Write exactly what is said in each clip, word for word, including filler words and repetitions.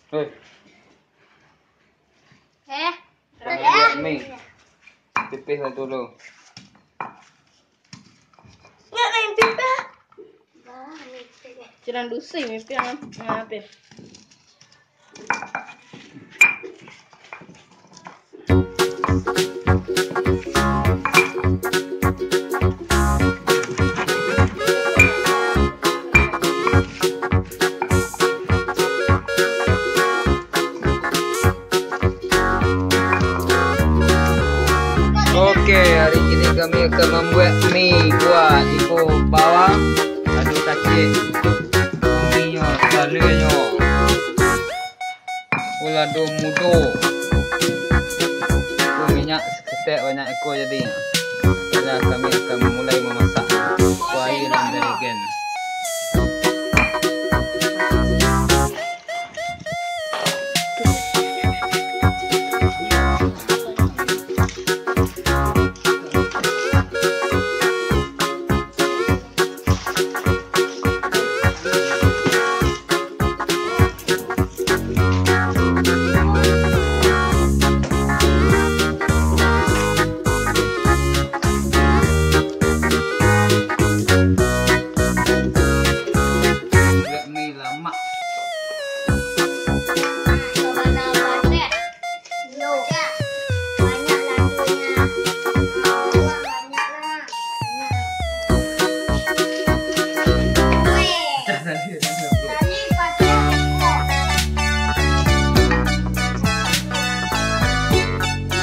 Hei. Eh. Kami buek mi. Pipih lah dulu. Nggak main pipih. Jangan dusi mimpi yang, yang apa? Oke, hari ini kami akan mambuek mi kuah, iko bawang, lado kacik, kuninyo, salanyo, lado mudo, iko minyak saketek banyak iko jadi. Oke lah, kami akan mulai mamasak kuah nan dari gen. Lamak. Yo, banyak lagunya. Banyak lah. Weh. Tadi pakai rokok.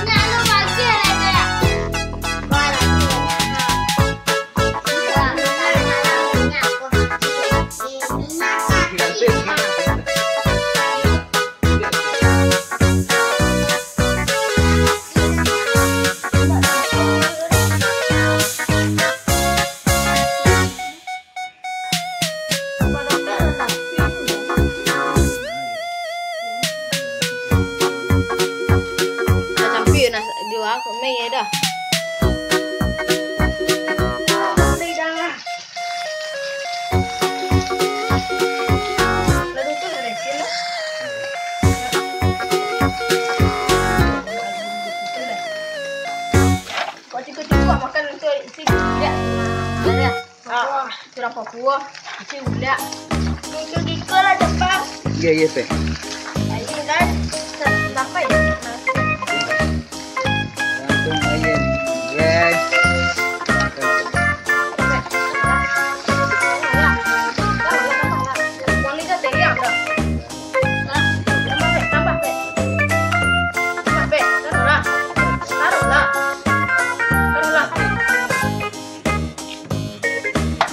Nak lu pakai lah, Kak. Wah, lagi. Sampai nah di luar, kok main ya dah. Kok tigo-tigo makan untuk isi, ya. Ah, curang Papua, isi ulak. Tigo-tigo lah, cepat. Iya, iya, Pek. Ayo, kan. Sampai. Langsung aja, guys.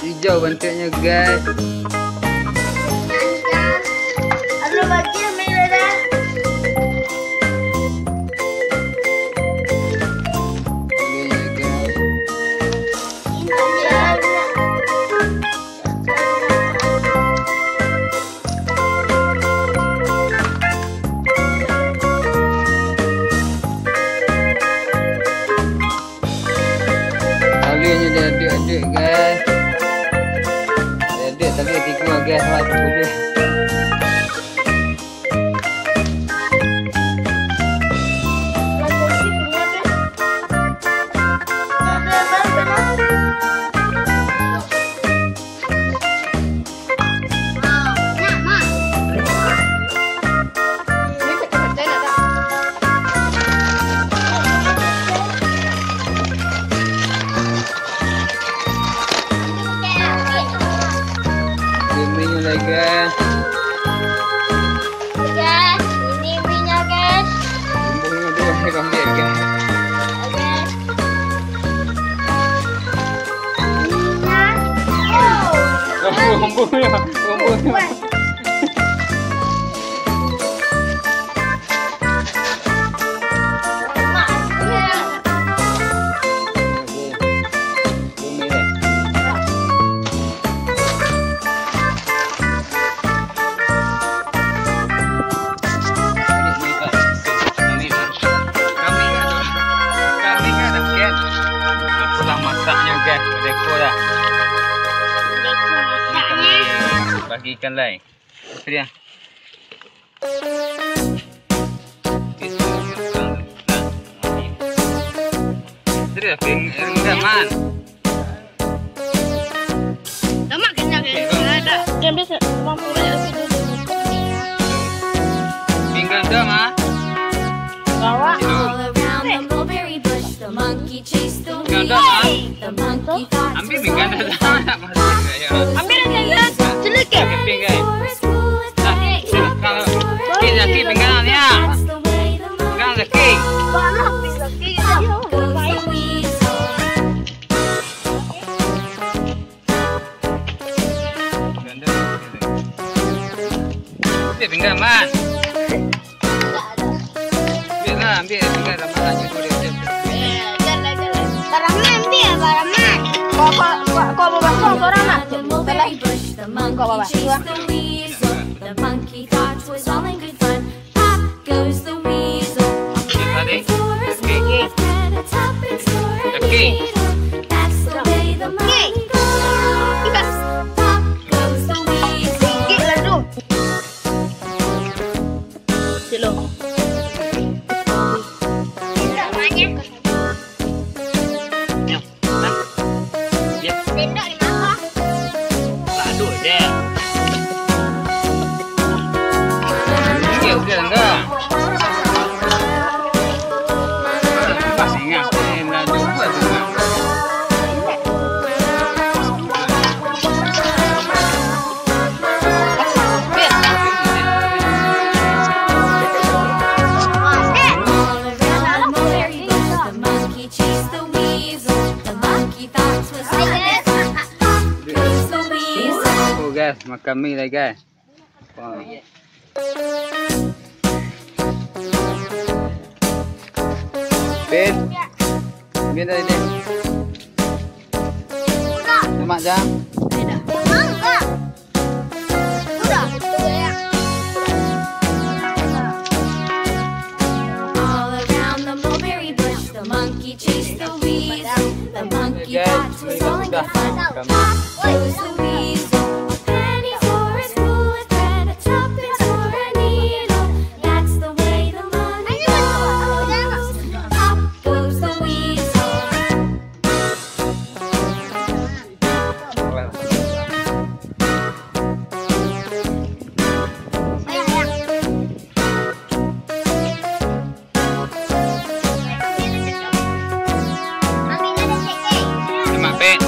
Hijau bantuaknyo, guys. Aduh, bagi yang merah dah. Ini, guys. Ini, guys. Tali nyo diaduk-aduk, guys. Diaduk tali tigo, guys. Wah, sepuluh. Ini minyak lagi, guys. Guys, ini minyak, guys. Bumbunya tu, guys. Guys. Minyak. Oh. Bumbunya, bumbunya. Wah. Itulah masaknyo, guys, deko dah. Deko masaknyo. Bagi ikan lai. Sudah. Sudah, ping-, pinggan, Man. Lemak kenyang, ya. Ada. Dia ambil se-, mampu banyak nasi dulu. Pinggan dah, Ma. Bawa. All around the mulberry bush, the monkey chased the weasel. Pinggan dah, Ma. The monkey thought it was all in good fun. Ambil pinggan dah, Ma. Ambil dah, Ma. Celek, ya. Ambil pinggan. Nah, kalau, Zaki, pinggan ni, ya. Pinggan, Zaki. Balah, Zaki. Up goes the weasel. Ambil pinggan, Man. Ambil lah, ambil pinggan, Man. Barang Man, ambil barang Man. Kau, kau, kau, kau bawa sorang, Man. Kau bawa dua. The monkey thought it was all in good fun. Up goes the weasel. Oke, tadi. Oke. That's the way the monkey goes. Up goes the weasel. Sikit lah tu. Sikit lah. Sendok di mana? Sendok di mana? Laduk je. Sikit je lah. Pas ingat, eh, laduk pun ingat. Oh, guys, makan mi lai, guys. Wah. Pin. Pin dari ni. Lemak jam. All around the mulberry bush, the monkey chased the weasel. The monkey thought it was all in good fun. Pop goes the weasel. A penny for a spool, a thread, a tuppence for a needle. That's the way the money goes. Pop goes the weasel. Lemak, Pin.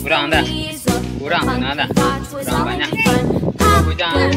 Kurang dah. Kurang, nah dah. Kurang banyak. Kurang.